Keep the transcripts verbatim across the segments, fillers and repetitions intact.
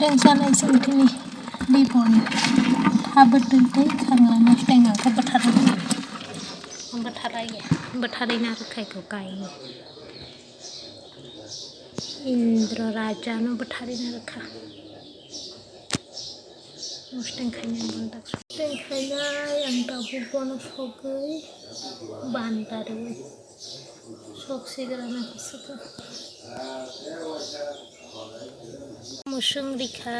Tengsa naising tini bipon habwtwi tei khanglama tengma khe bwtharwi. Bwtharwi, bwtharwi narwk khai kho kai. Indra Raja no bwtharwi narwk kha. Mosteng khainai ang bontak. Mosteng khainai ang tabuk bono sogwi banta rwi. Sok sigra na khe swkang. Musung rikha.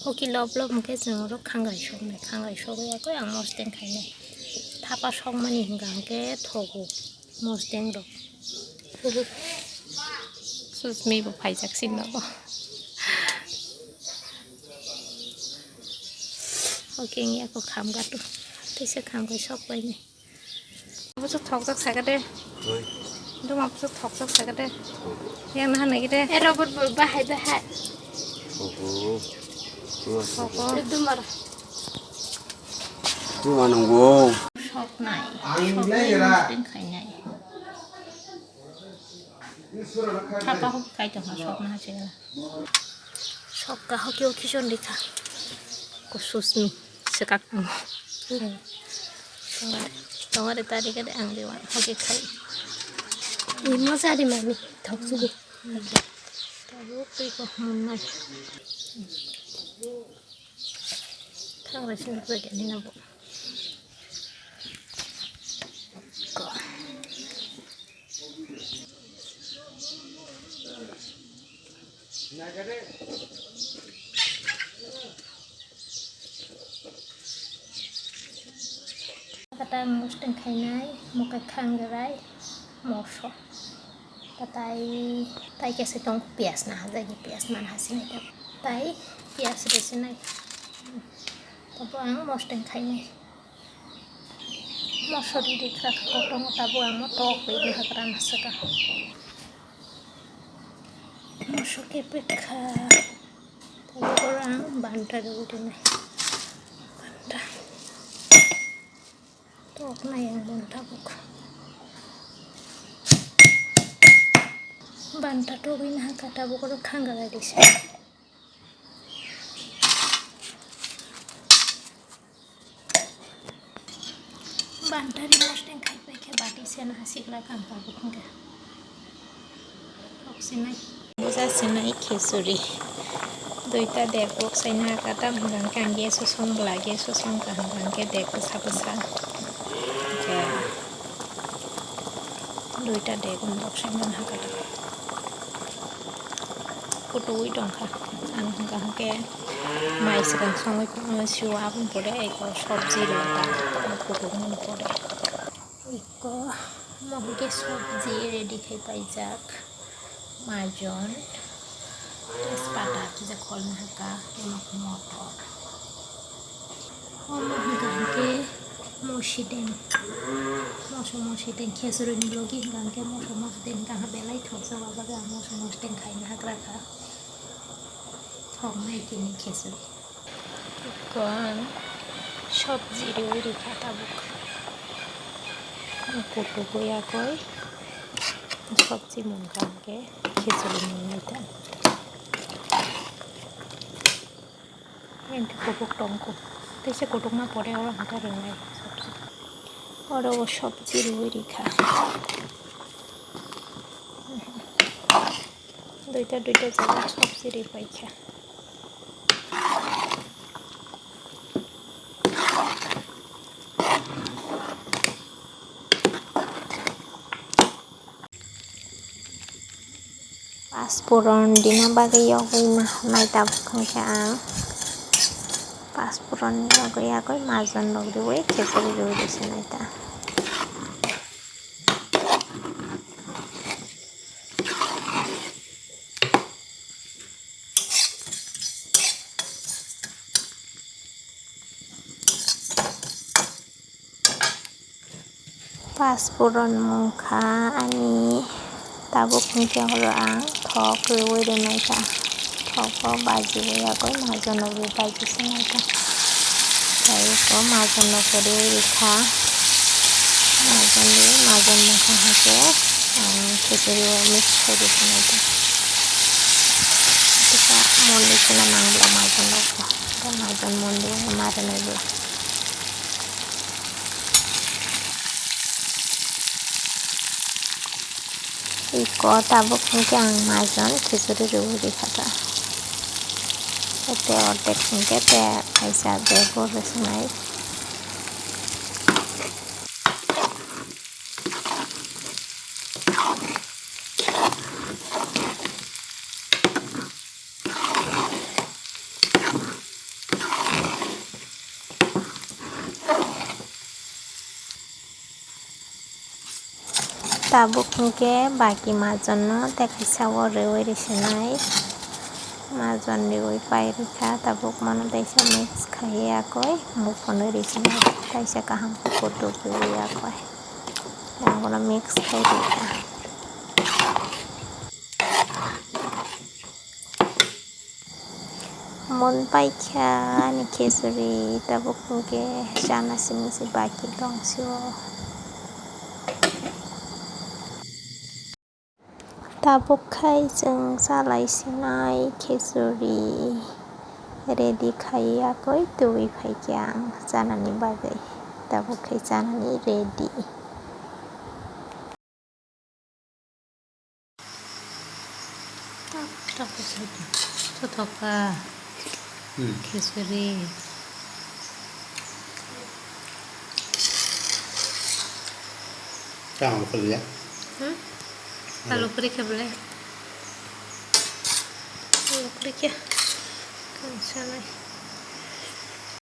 Hoki lob lob hwnkhe chwng oro khangai soknai. Khangai sogwi yakwi ang mosteng khainai. Thapa sokmani hwnkha hwnkhe thogo. Mosteng rok. Susmi bo phaijak sinno bo. Hoki wngya kho kham gatu. Teisa kham kai sok bai ni. Bo sok thok jak saka de. Oi. Duma bo sok thok jak saka de. Yang nahan nai de. Eh, robot bo bahai bahai. Oho. Duma sok. Oho. Duma. Duma nunggu. Sok nai. Sok nai, mosteng khainai. Thapa hok kai tongkha sokma ha chwla. Sokka hoki o khison rikha. Kususni swkak tongo. Tongare, tongare tari kade ang dewan hoki khai. Imo sari mami thok sugi. Tabuk twi kok munnai. Thangra sini pwede ni nabo. Ko. Kata mustang khainai, mukai khangrai, moso. Katai, tai kesa tong pias na hajai ni pias man hasinai ta. Tai pias resinai. Tabo ang mustang khainai. Mosori rikha kotongo tabo ang tok bai ni hagra nasaka. Moso kepek kha. Tabo ang banta rwi rinai. Banta. Tok nai ang banta buk. Banta togwi naha kata buk oro khanga bai risa. Bantari mosteng khai pai khe bati sena sikla kangkar bukhung khe. Thok sinai. Buja sinai khichuri. Duita dek bok saina kata hwnkha khe ang gas o song bwla, gas o song kha hwnkha khe dek bwsa bwsa. Khe duita dek bok saina kata. Kutuwi tongkha. Ang hwnkha hwnkhe mai swkang songwi, uh, sio aboni pore eko sobji rwkha kutukmani pore. Eko mo hwnkhe sobji ready khai paijak. Majon, tejpata kisa kholna hakha, tei motor. Omo hwnkha hwnkhe mosideng. Moso mosideng khesuri ni logi hwnkha hwnkhe moso mosideng hwnkha belai thokjak o jaga moso mosideng khaina hagra kha. Thoknai tini khesuri. Kon sobji riwi rikha tabuk. Kutuk yakoi sobji mungkha hwnkhe khesuri mungwi ta. Enti kubuk tongkho. Teisa kutukma pore oro hwnkhe rwnai sobji. Oro o sobji rwwi rikha. Duita duita jaga sobji ripaikha. Pasphuron dina bagwi yogwi ma-, mai tabuk hwnkhe ang pasphuron yogwi yagwi majon rok riwi khechari riwi rwsinai ta. Pasphuron mungkha ani tabuk hwnkhe oro ang thok rwwi rwnaikha. Thok o bajiwi yagwi majon rwwi baji swngaikha. Tei eko majon rwwi rikha. Majon rwwi majon mungkha hwnkhe ang khichuri o mix khaidi swngaikha. Mundi sina nang bwla majon rok bo. Bo majon mundi wngwi ma rwnai bo. Iko tabuk hwnkhe ang majon khichuri rwui rikha ta. Tei ordek hwnkhe tei kaisa bag o rwswnai. Tabuk hwnkhe baki majonno tei kaisa o rwui risinai. Majon rwui pai rikha, tabuk mano teisa mix khai yakoi mukhuno risinai, kaisa kaham khe kutuk rwui yakoi. Yang bono mix khai rikha. Mon paikha ani khichuri, tabuk hwnkhe chana simi se baki tong sio. Tabuk khai chwng chalai sinai khichuri ready khai yakoi twiwi phaikhe ang chanani bagwi. Tabuk khai chanani ready. Chothoka. Hmm. Khichuri. Tang alu kaliya. Hmm? Alu. Alu puri khe bole. Alu puri khe. Kan sanai.